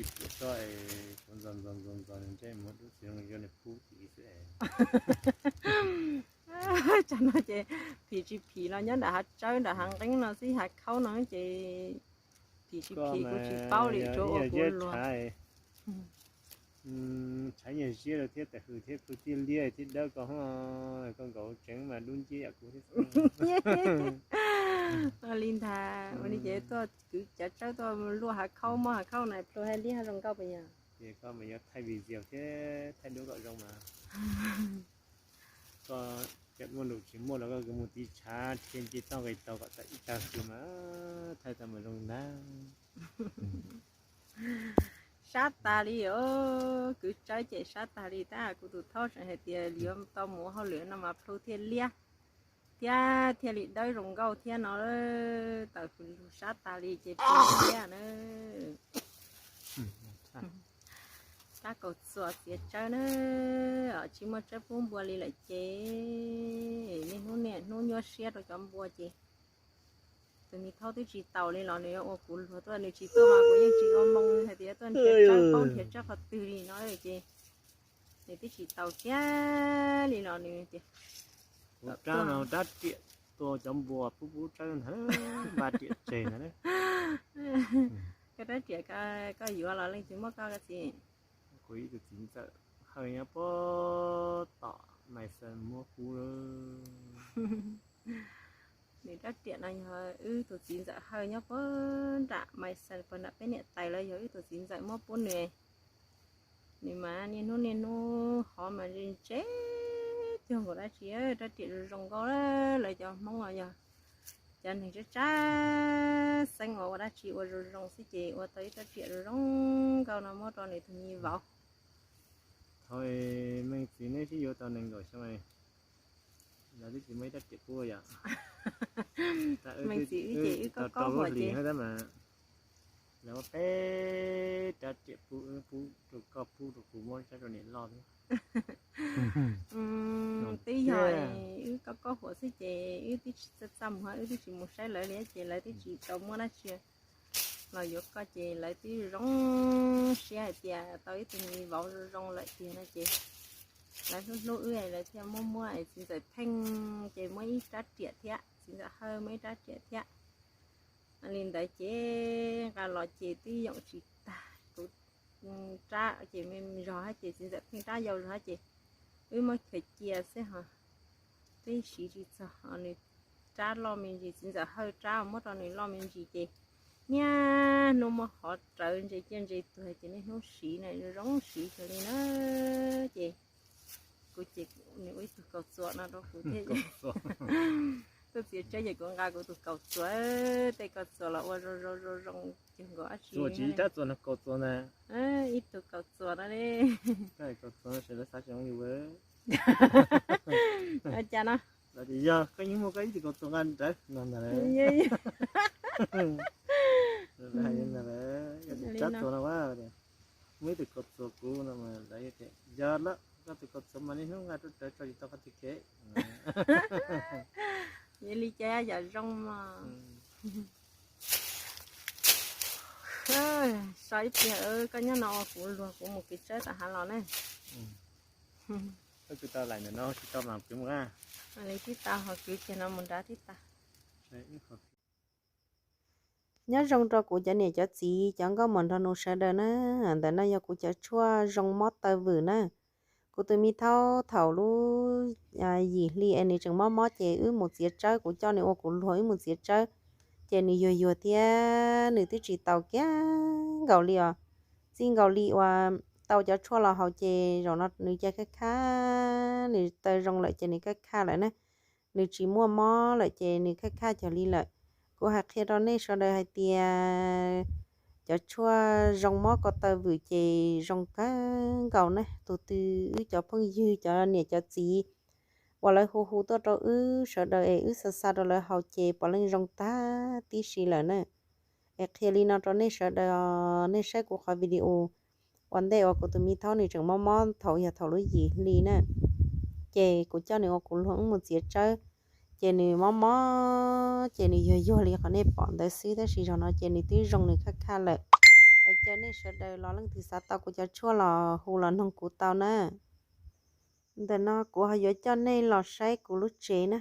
Tsis pum tso es kuv ntxos ntxos ntxos ntxos nws ntsej muag dub txiv zoo zoo nws pub tim xwb es. Tsam no ces phim tsis phim los nyob nram hav tsawb nram hav nqeeb no xwb, hav khaub no ces phim tsis phim kuv tsis paub li, tsuav ua kuv luag. Tshav nyiag ziab rau thiab tam hws thiab pw tij liab thiab dawb koj hov, koj nkaus tseev mas dub nciab yam kuv thiab. Li ntag ua li ces tuaj kwv cov tsawb tuaj luaj hav khaub, mob hav khaub na, pluag hais liab zoo nkauj puas yog? Ces koj mas yuav thaij video thiab thaij duab kom zoo mas. Koj tseem muaj num tsis muaj los koj kuj mus tiv tshav rhia nce toj nqis taug kom tawm ib tag xwb mas thaij tau mas zoo ntag. Sab tag li os, kwv tsawb ces sab tag li tab kuv tus thaub tseem hais tias yuav tau mus ua hauj lwm no mas plhu thiaj liab thiab thiaj li dawb zoo nkauj thiab no. Tawm hws lug sab tag li ces plhu thiab na. Rab kaus txuas txiav tsawb na, tsis muaj tsawb pub npua li lawm ces niaj hnub niaj hnub nyuaj siab rau cov npua ces tus me thaub twb tsis taus li los nws yuav ua kuv luag tuaj, nws tsis tuaj mas kuv yeej tsis ua moo hais tias tuaj nrhiav tsawb paub nrhiav tsawb qhov twg li no ces nws twb tsis taus kiag li los nws ces kuv rab no rab riam tua cov npua pub pub tsawb ntag, npaj riam tseg ntag. Koj rab riam koj yuav los leej twg muab koj txiv? Kuv ib tug txiv ntxawm Hawj nyob puag tom Mais Xas muab kuv. Nws rab riam no yog wb tus txiv ntxawm Hawj nyob puag nram Mais Xas puag nram peb niam tais lawv, yog wb tus txiv ntxawm muab pub nws. Nws mas niaj hnub niaj hnub hov mas ntse ntse cuag nkaus dab tsi, rab riam zoo zoo nkauj. Lawv cov Hmoob no yog cov neeg tsab tsab xeeb uas ua dab tsi ua zoo zoo xwb ces ua tau ib rab riam zoo zoo nkauj no muab rau nws tus me vauv. Thaum me txiv neb sib yuav tau nees nkaum xyoo, lawv twb tsis muaj ib rab riam pub yom. Me txiv wb ces wb koj koj huam ces tab mas lawv muab peb rab riam pub, wb pub rau koj, pub rau kuv, muab tsawb rau niam loj thiab. Twb yog wb koj koj huam xwb ces wb twb tsis txaj txaj muag, wb twb tsis mus saib lawv li ces lawv twb tsis tau muab dab tsi los yuav koj ces lawv twb zoo siab hais tias tau ib tug me vauv zoo zoo lawm tiag no ces lawv hlub hlub wb, lawv thiaj muab muab txiv ntxawm Pheej ces muab ib rab riam thiab, txiv ntxawm Hawj muab ib rab riam thiab. Li ntawd ces nqa los ces twb yoom tsis tag, kuv rab ces me zog hab ces txiv ntxawm Pheej rab yau zog hab ces wb muab khaws cia xwb ho twb siv tsis txog, nws rab loj me ntsis, txiv ntxawm Hawj rab muab rau nws loj me ntsis ces niaj hnub muab hov rawv ntse ciaj ntse tuag ces niaj hnub siv na, zoo siv kawg li na. Ces kuv ces nws ua ib tug kaus txuas no rau kuv thiab. Tuaj txiav tsawb ces kuv nqa kuv tus kaus txuas, tej kaus txuas los ua zoo zoo zoo zoo cuag nkaus dab tsi. Tsis rab txuas no kaus txuas ntag. Ib tug kaus txuas no li. Kaus txuas no sawv daws xav tsis zoo li ua. Cas no? Lawv tias yog koj yeej muaj koj ib tug kaus txuas nqa rawv no ntag. Yog rab txuas no muaj ib tug kaus txuas kuv no mas lawv tias yog lawm, koj tus kaus txuas mas niaj hnub nqa rau rawv tso tsis tau qhov twg kev. Yog li cas yam zoo mas. So ib pliag koj nyob no ua kuv luag, kuv mus kwv tsawb tom hav los ne. Koj kwv tau lawm ntawm no tsis tau mas kwv mus a. Li tib tau ho kwv kiag no mus nrad tib tau. Nyob zoo rau kuv cov niam cov txiv cov nkauj muam nraug nus sawv daws na. Ntawm no yog kuv cov tshuaj zoo mob taw vwm na. Kuv tus me thaub thaum lub yim hli es nws tseem mob mob ces wb mus txiav tsawb, kuv coj nws ua kuv luag wb mus txiav tsawb. Ces nws yuag yuag thiab nws twb tsis taus kiag nkaus li os. Txij nkaus li uas tau cov tshuaj los haus ces zaum no nws cia khaj khaj, nws taw zoo lawm ces nws khaj khaj lawm na. Nws tsis muaj mob lawm ces nws khaj khaj cog li lawm. Kuv hais qhia rau nej sawv daws hais tias cov tshuaj zoo mob ko taw vwm ces zoo kawg nkaus na. Tus twg wb cov phooj ywg cov niam cov txiv uas lawv hu hu tuaj rau wb sawv daws es wb xa xa rau lawv haus ces puav leej zoo tag tib si lawm na. Es qhia li no rau nej sawv daws, nej saib kuv qhov video ua ntej uas kuv tus me thaub nws tseem mob mob thaum yog thaum lub yim hli na. Ces kuv coj nws ua kuv luag wb mus txiav tsawb, ces nws mob mob ces nws yuag yuag li qhov nej pom ntawd xwb, tab sis zaum no ces nws twb zoo nws khaj khaj lawm. Caw nej sawv daws los leej twg xav tau kuv cov tshuaj los hu los noog kuv tau na. Ntawm no kuv ho yuav coj nej los saib kuv lub tsev na.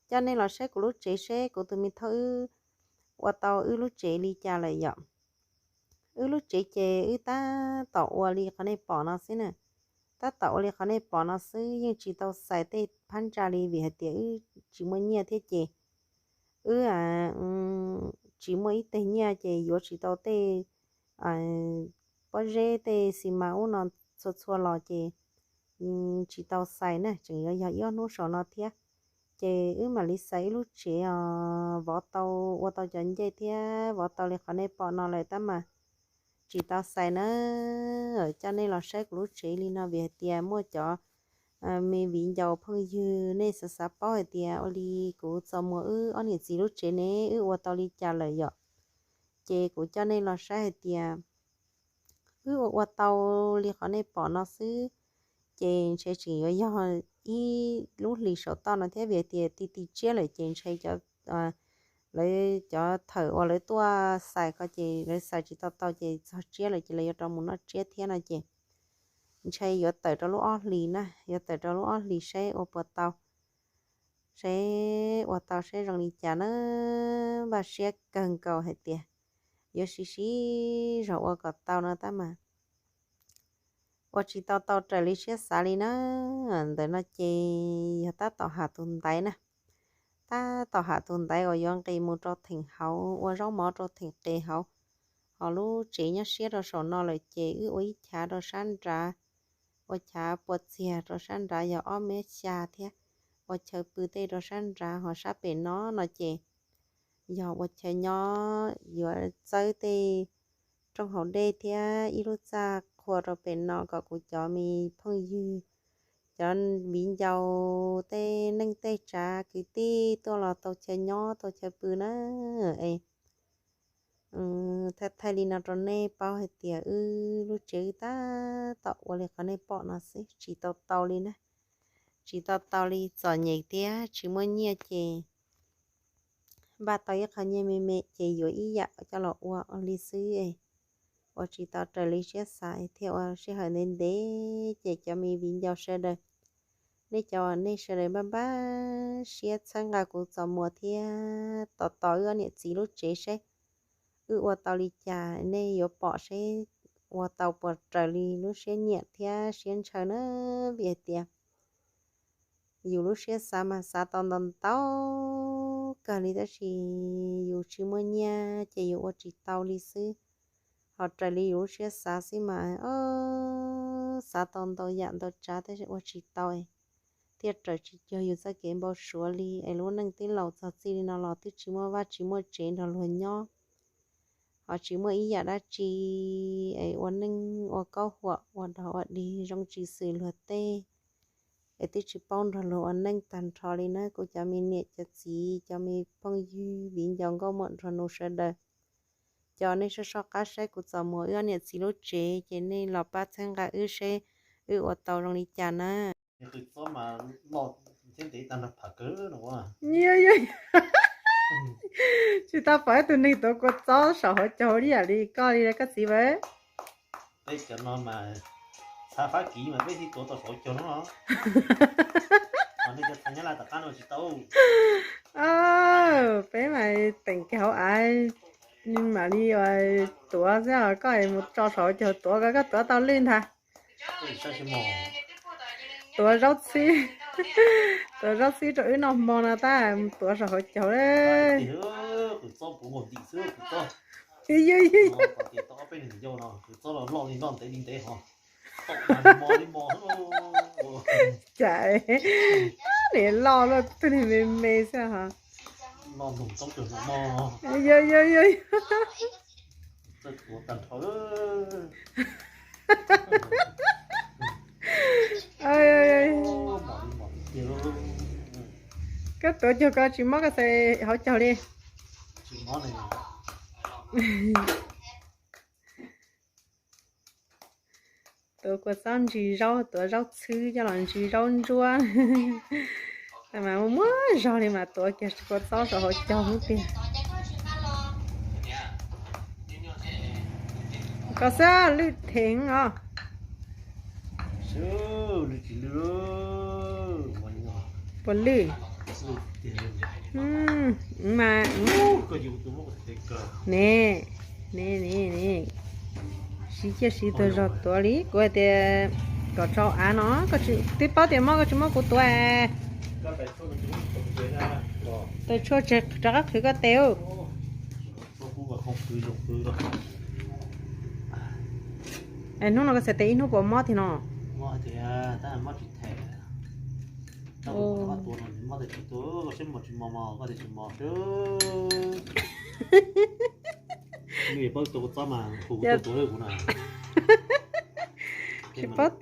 Coj nej los saib kuv lub tsev seb kuv tus me thoj wb ua tau wb lub tsev li cas lawm yom. Wb lub tsev ces wb tab tom ua li qhov nej pom no xwb na. Tab tom ua li qhov nej pom no xwb, yeej tsis tau xais tej phab ntsa li vim hais tias wb tsis muaj nyiaj thiab ces wb tsis muaj ib teg nyiaj ces yuav tsis tau tej pob zeb tej xi mas ub no txhua txhua los ces tsis tau xais na, tseem yuav yog ib ob hnub saum no thiab. Ces wb mam li xais wb lub tsev os, vov tau ua tau cov ncej thiab vov tau li qhov nej pom no lawm tab mas tsis tau xais na. Coj nej los saib kuv lub tsev li no vim hais tias muaj cov me viv ncaus phooj ywg nej xav xav paub hais tias ua li kuv txos muag wb ob niam txiv lub tsev ne wb ua tau li cas lawm yom. Ces kuv coj nej los saib hais tias wb ua ua tau li qhov nej pom no xwb, ces ntshe tseem yuav yog ib lub hlis saum toj no thiab vim hais tias ti ti tsiab lawm ces ntshe cov lawv cov thawm uas lawv tuaj xais ko ces lawv xais tsis tau tau ces txog tsiab lawm ces lawv yuav rov mus noj tsiab thiab no ces ntshe yuav tawm rau lub ob hlis na, yuav tawm rau lub ob hlis seb ua puas tau, seb ua tau seb zoo li cas na. Npaj siab kawg nkaus hais tias yuav siv siv zog ua kom tau no tab mas ua tsis tau tau raws li siab xav li na. Ntawm no ces yog tab tom ham tus ntaiv na, tab tom ham tus ntaiv uas yuav nqis mus rau theem hauv ua zaub mov rau theem qes hauv. Ho lub tsev nyob siab rau saum no lawm ces wb ua ib chav rau sab nrad, ua chav puas txiag rau sab nrad yog ob mev xya thiab, ua chaw pw tej rau sab nrad ho sab pem no no ces yog ua chaw nyob yuav txawb tej rooj haus dej thiab ib lub txaj qhua rau pem no kom kuv cov me phooj ywg, cov viv ncaus tej neej tej tsav kwv tij tuaj los tau chaw nyob tau chaw pw na. Es thaij thaij li no rau nej paub hais tias wb lub tsev wb tab tom ua li qhov nej pom no xwb, tsis tau tau li na, tsis tau tau li, txom nyem thiab tsis muaj nyiaj ces npaj tau ib qho nyiaj me me ces yuav ib yam coj los ua li xwb. Ua tsis tau raws li siab xav thiaj ua sij hawm ntev ntev ces cov me viv ncaus sawv daws, nej cov uas nej sawv daws npaj npaj siab txhawb nqa kuv txos muag thiab tos tos wb ob niam txiv lub tsev seb wb ua tau li cas, nej yuav pom seb ua tau puas raws li lub siab nyiam thiab siab ntshaw na. Vim hais tias yus lub siab xav mas xav tau ntau ntau kawg li tab sis yus tsis muaj nyiaj ces yus ua tsis tau li xwb. Ho raws li yus lub siab xav xwb mas xav tau ntau yam ntau tsav tab sis ua tsis tau, thiaj raws tsis cuag yus txoj kev npau suav li es lub neej twb laus txog txij li no los twb tsis muaj vaj tsis muaj tsev nrog luag nyob, ho tsis muaj ib yam dab tsi es ua neej ua kaub huam ua dog ua dig zoo tsis xws luag tej, es twb tsis paub nrog luag ua neej tag nrho li na. Kuv cov me niam cov txiv cov me phooj ywg viv ncaus nkauj muam nraug nus sawv daws, cov nej soj soj qab saib kuv txos muag wb ob niam txiv lub tsev ces nej los pab txhawb nqa wb seb wb ua tau zoo li cas na. Tsis tau pom ib tug neeg tuav kua txob saum hauv caug li yam li koj li koj txiv a. Peb cov no mas txhav Fab Kis mas peb thiaj tuav tau saum hauv caug no. Ho nej cov txhav Nyab Laj tom qab no tsis tau. Peb mas teem kiag hauv av mam li tuav xwb, koj mus tso saum hauv caug tuav, koj tuav tau lwj ntag. Tuav zaub txhwb, tuav zaub txhwb rau wb noj hmo no tab mus tuav saum hauv caug lawm. Cas nim loj luaj tug niag me me xwb ho. Yog yog yog. Koj tuav caug koj tsis mob koj xaws hauv caug li. Tuav kua txob ntsis zaub, tuav zaub txhwb coj los ntsis zaub ntsuab. Mas muaj muaj zog li mas tuav kiag kua txob saum hauv caug xwb tiag. Koj xwb lwj theev os. Puas lwj? Mas ne, ne, ne, siv ciaj siv tuag zog tuav li. Kuv hais tias kom tso av no, koj twb paub tias mob koj tsis muab kuv tuav. Tais tshuaj tseg rov qab qhwv koj tes. Hnub no koj txhais tes ib hnub puas mob tiag no? Tsis paub.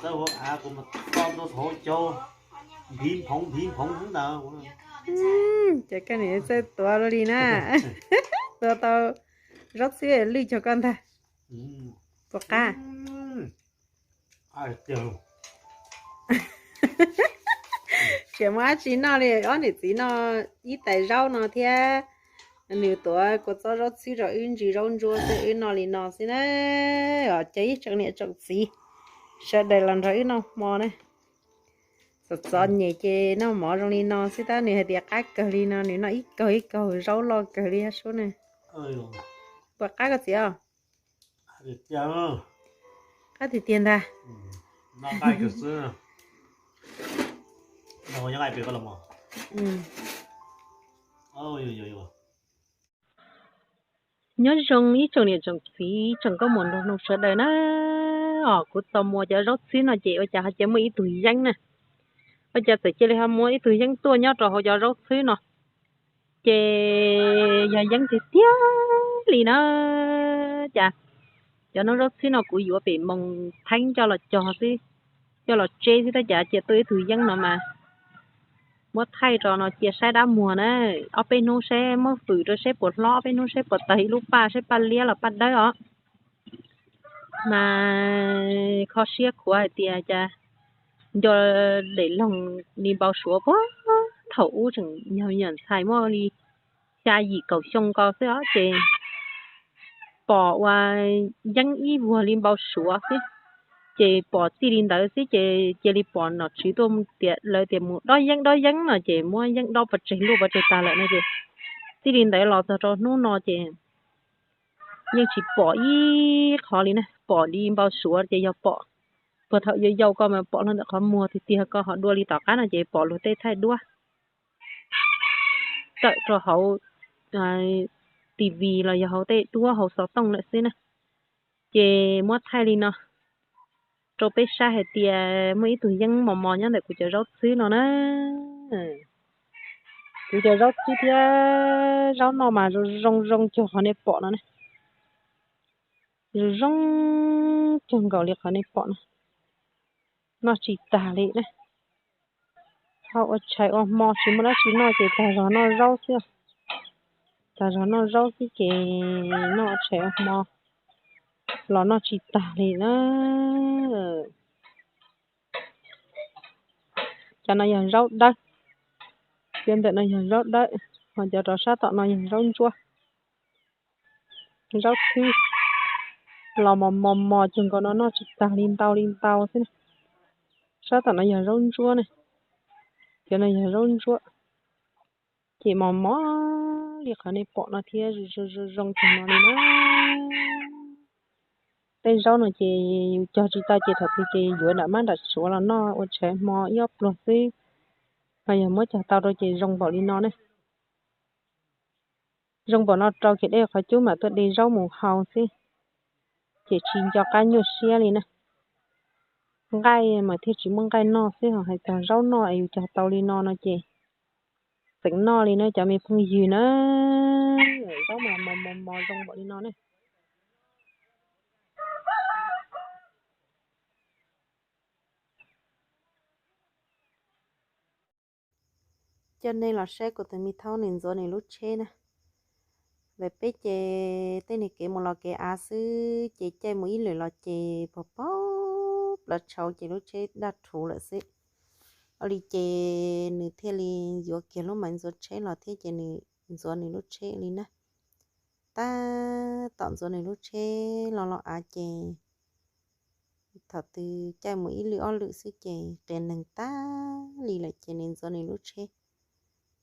Ces koj niam txawj tuav li na. Tuav tau zaub txhwb lwj cog koj ntag. Puas qab? Tsis muaj dab tsi noj li, ob niam txiv noj ib tais zaub no thiab. Nws tuav kua txob zaub txhwb rau wb ntsis zaub ntsuab xwb, wb noj li no xwb na. Os, ces ib tsoom niam tsoom txiv sawv daws los nrog wb noj hmo na. Txom txom nyem ces noj mov zoo li no xwb tab nws hais tias qab kawg li no, nws noj ib kaug ib kaug zaub loj kawg li thiab sub na. Puas qab koj txiv os? Qab tiag tiag ntag. Nyob zoo ib tsoom niam tsoom txiv tsoom nkauj muam nraug nus sawv daws na. Os, kuv txo muag cov zaub txhwb no ces ua cas ho cia muaj ib tug yeeb na. Ua cas txawm cia li ho muaj ib tug yeeb tuaj nyob rau hauv cov zaub txhwb no. Ces yog yeeb tiag tiag li na. Cas cov noob zaub txhwb no kuv yuav pem moos theeb coj los cog xwb, coj los tseb xwb tab cas cia tuaj ib tug yeeb no mas. Muab thaij rau no cia saib dab muag na. Ob peb hnub seb muab fwm rau seb puas hlob, ob peb hnub seb puas tawg ib lub paj, seb paj liab los paj dawb os. Mas kho siab khuav hais tias cas nco daim loog li npau suav puag thaum ub tseem yog me nyuam ntxhais muaj li xya yim kaum xyoo nkaus xwb os ces pom ua yeeb ib vuag li npau suav xwb. Ces pom txij li ntawd xwb ces cia li pom nom tswv tuaj tias lawv tias mus dob yeeb dob yeeb no ces muab yeeb dob pov tseg luaj pov tseg tag lawm no ces txij li ntawd los txog rau hnub no ces yeej tsis pom ib qho li na, pom li npau suav ces yog pom puag thaum yau yau koj mas pom los ntawm qhov muag tiag tiag, koj ho dua li tom qab no ces pom luag tej thaij duab tawm rau hauv TV los yog hauv tej duab hauv xov tooj lawm xwb na. Ces muab thaij li no rau peb saib hais tias muaj ib tug yeeb mos mos nyob ntawm kuv cov zaub txhwb no na. Kuv cov zaub txhwb thiab zaub noj mas zoo zoo zoo cuag qhov nej pom no na. Zoo zoo cuag nkaus li qhov nej pom no. Noj tsis tag li na. Ho ua tshais ua hmo tsis muaj dab tsi noj ces tag zog noj zaub xwb. Tag zog noj zaub xwb ces noj ua tshais ua hmo los noj tsis tag li na. Cov no yog zaub dawb, cov ntawm no yog zaub dawb, ho cov rov sab tom no yog zaub ntsuab. Zaub txhwb los mos mos mos cuag nkaus no noj tsis tag li ntau li ntau xwb. Sab tom no yog zaub ntsuab ne, cov no yog zaub ntsuab. Ces mos mos li qhov nej pom no thiab zoo zoo cuag no li na. Tej zaub no ces yus cog tsis tau ces thaum twg ces yuav nram mab nram suav los noj ua tshais hmo ib ob pluag xwb. Ho yog muab cog tau rau ces zoo npaum li no ne. Zoo npaum no rau kev dej qhov cub mam tuaj de zaub mus hau xwb, ces tsis nco qab nyuaj siab li na. Nqaij mas thiaj tsis muaj nqaij noj xwb, ho hais txog zaub noj es yus cog tau li no no ces tseem noj li na cov me phooj ywg na. Zaub mas mos mos mos zoo npaum li no ne. Coj nej los saib kuv tus me thaub nws ntxuav nws lub tsheb na. Ntawm peb ces tej niag kev mus los kev av xwb ces caij mus ib lwm los ces pog pog plaws tshauv ces lub tsheb daj rhuv lawm xwb. Ua li ces nws thiaj li yuav kiag lub maiv ntxuav tsheb los thiab ces nws ntxuav nws lub tsheb li na. Tab tom ntxuav nws lub tsheb los los av ces thaum twg caij mus ib lwm ob lwm xwb ces qias neeg tag li lawm ces nws ntxuav nws lub tsheb.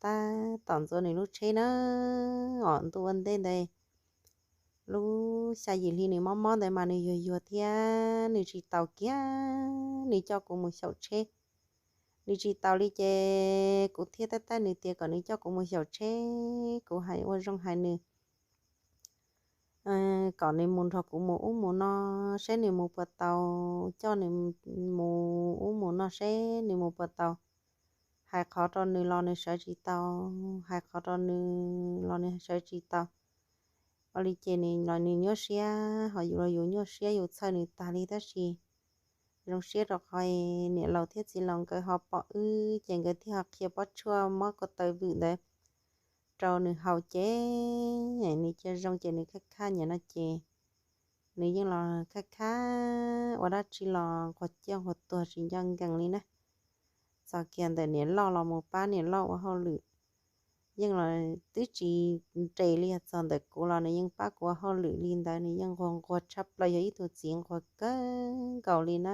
Tab tom ntxuav nws lub tsheb na, os ntuj ua ntej ntawd lub xya yim hli nws mob mob ntawd mas nws yuag yuag thiab nws tsis taus kiag, nws coj kuv mus xyaum tsheb. Nws tsis taus li ces kuv thiaj taij taij nws tias kom nws coj kuv mus xyaum tsheb, kuv hais ua zoo hais nws kom nws mus nrog kuv mus ub mus no, seb nws mus puas tau, coj nws mus ub mus no seb nws mus puas tau. Hais qhov rau nws los nws sawv tsis tau, hais qhov rau nws los nws sawv tsis tau. Ua li ces nws los nws nyuaj siab, ho yus los yus nyuaj siab yus txhawj nws tag li tab sis zoo siab rau qhov niam laus thiab txiv laus nkawd ho pom wb ces nkawd thiaj ho qhia pob tshuaj muab ko taw vwm ntawd rau nws haus ces nws cia zoo ces nws khaj khaj niam no ces nws yeej los khaj khaj ua dab tsi los nquag ciaj nquag tuag tsis nco nkees li na. Txog kiag ntawm niam loj los mus pab niam loj ua hauj lwm, yeej los twb tsis nres li, txog ntawm kuv los nws yeej pab kuv ua hauj lwm li ntawd, nws yeej nquag nquag tshaj plaws, yog ib tug txiv nquag kawg nkaus li na.